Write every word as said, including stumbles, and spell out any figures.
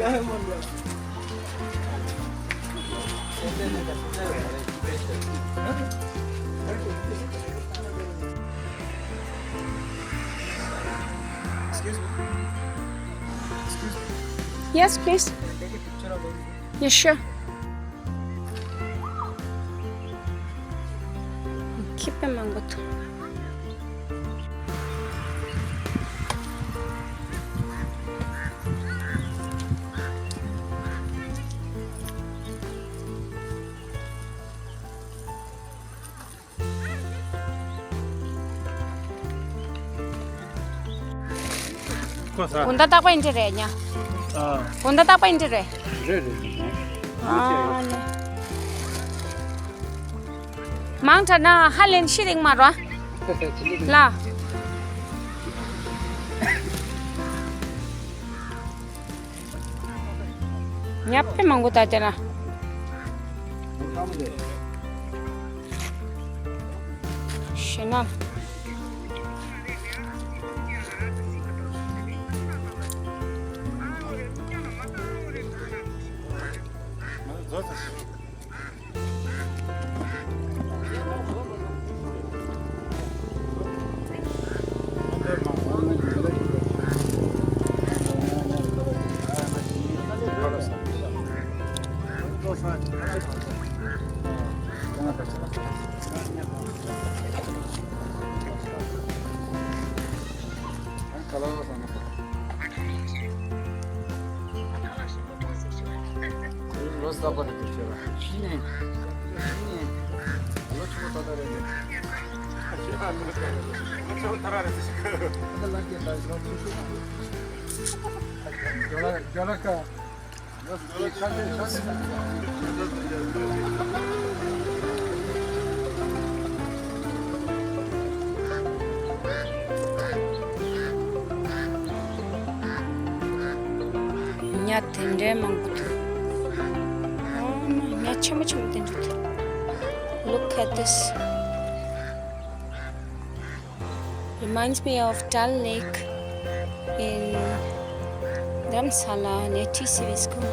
Excuse me. Excuse me. Yes, please. Can I take a picture of this? Yes, sure. ཁྱི་དཔེ་མང་པོ་འདུག་ཁོ་ས། དགོང་དག་རྟག་པར་འདི་འདྲ་རེད་ཉ། ཨ། དགོང་དག་རྟག་པར་འདི་འདྲ་རེད། རེད་རེད་རེད། ཨ་ནི། མང་དྲགས་ན་ཧ་ལས་ཤི་རིག་མ་རོ། ལ། ཉ་དཔེ་མང་པོ་ད་དེ་ན། ཤེས་ན། ལོ་གསར་པ་རེད་འདུག་ཁྱོད་རང་། གཞི་ནས། གཞི་ནས། ལོ་ཆུང་བ་ཏག་ཏག་རེད་འདུག་ཁྱོད་རང་ལོ་ཆུང་བ་ཏག་ཏག་རེད་འདུག་ད་ལ་སྐྱེས་ད་ལོ་ཆུང་ཆུང་དང་། རྒྱ་ལ་རྒྱ་ལ་ཁ། ཉ་དེ་འདྲའི་མང་པོ་འདུག་ཨ་མ། ཉ་ཆེན་པོ་ཆེན་པོ་དེ་འདྲ་འདུག Look at this. Reminds me of Dal Lake in Dharamsala near T C V school.